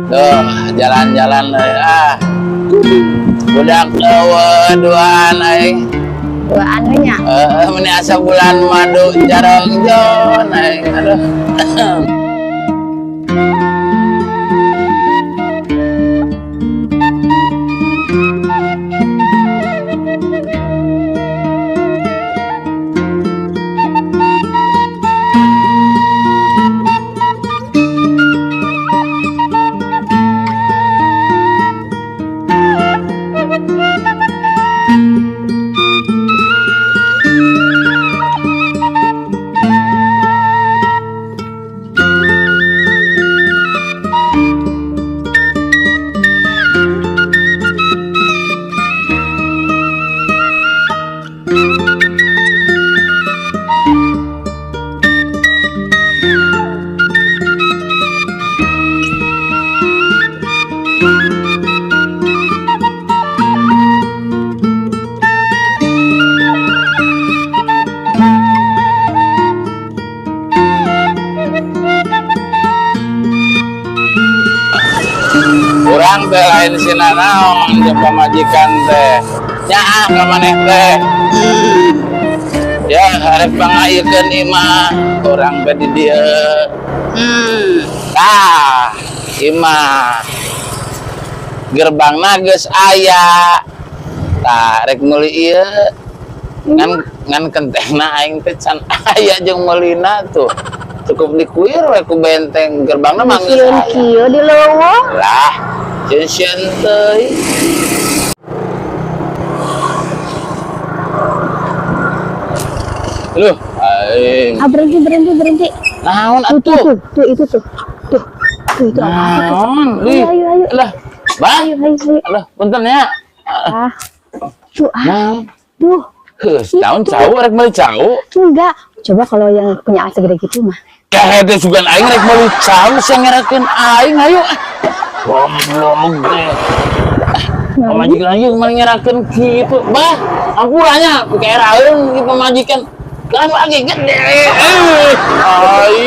Tuh, jalan-jalan ah. Budak eueuh duaan aing. Duaan we nya. Heeh, meni asa bulan madu jarongjon aing. Aduh. Urang teh lain sinanaon jeung pamajikan teh. Nyaah ka maneh teh. Ya, arek pangayekeun imah urang teh di dieu. Tah, imah. Gerbangna geus aya. Tah, rek meuli ieu. Ngan ngan kentengna aing teh can aya jeung meulina tuh. Cukup dikuir we ku benteng gerbangna mah geus Sieun aya. kieu di leuweung. Lah, sieun teuing. Loh, aing. Ah, berhenti berhenti berhenti. Naon Tuh tuh atuh? Tuh, tuh itu tuh. Tuh. Tuh itu apa tuh? Naon? Ayo ayo ayo. Lah, Bang. Ayo ayo ayo. Lah, punten ya. Ah. Tuh ah. Naon? Tuh. Heuh, naon cau rek meuli cau? Enggak. Coba kalau yang punya alat segede gitu mah. Kehe teh sugan aing rek meuli cau sia ngerakeun aing ayo. Goblok teh. Pamajikan aing mah ngerakeun kitu. Bah, ampura nya keraeun di pamajikan. Kan lagi gede. Eh, aing.